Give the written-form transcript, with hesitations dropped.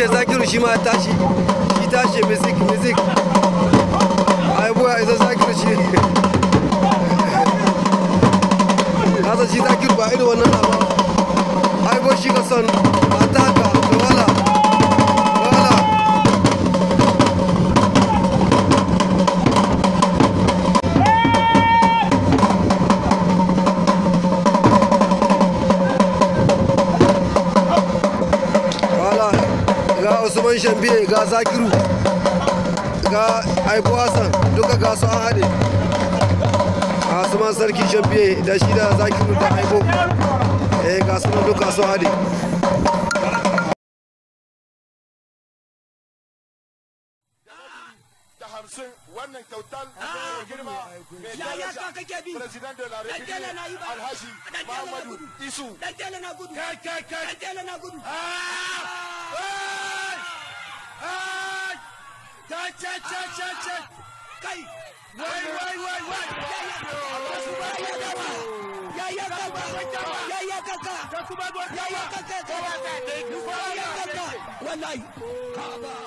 Ce Zakiru shi ma ya tashi, shi tashi music music. Aibo ya isa Zakiru shi. Kasa shi Zakiru ba irin wannan na ba. Aibo shi ka son ataka wala wala. Wala ga Usman Shambiye, ga Zakiru, ga Aibo Hassan, duka ga su an haɗe. Usman Sarki Shambiye da shi da Zakiru da Aibo. Eh, ga su nan duka sun haɗe. Da 50 wannan kyautar mai girma mai Yaya daraja ka kake bi? President de la Dan tela na yi République ba. Alhaji Dan tela na Muhammadu gudu. Isu. Dan tela na gudu. Kai kai kai. Dan tela na gudu. Kai kai kai kai kai. Kai. Wai wai wai wai. Yaya kaka. Yaya kaka. Yaya kaka. Yaya kaka. Yaya kaka. Wallahi.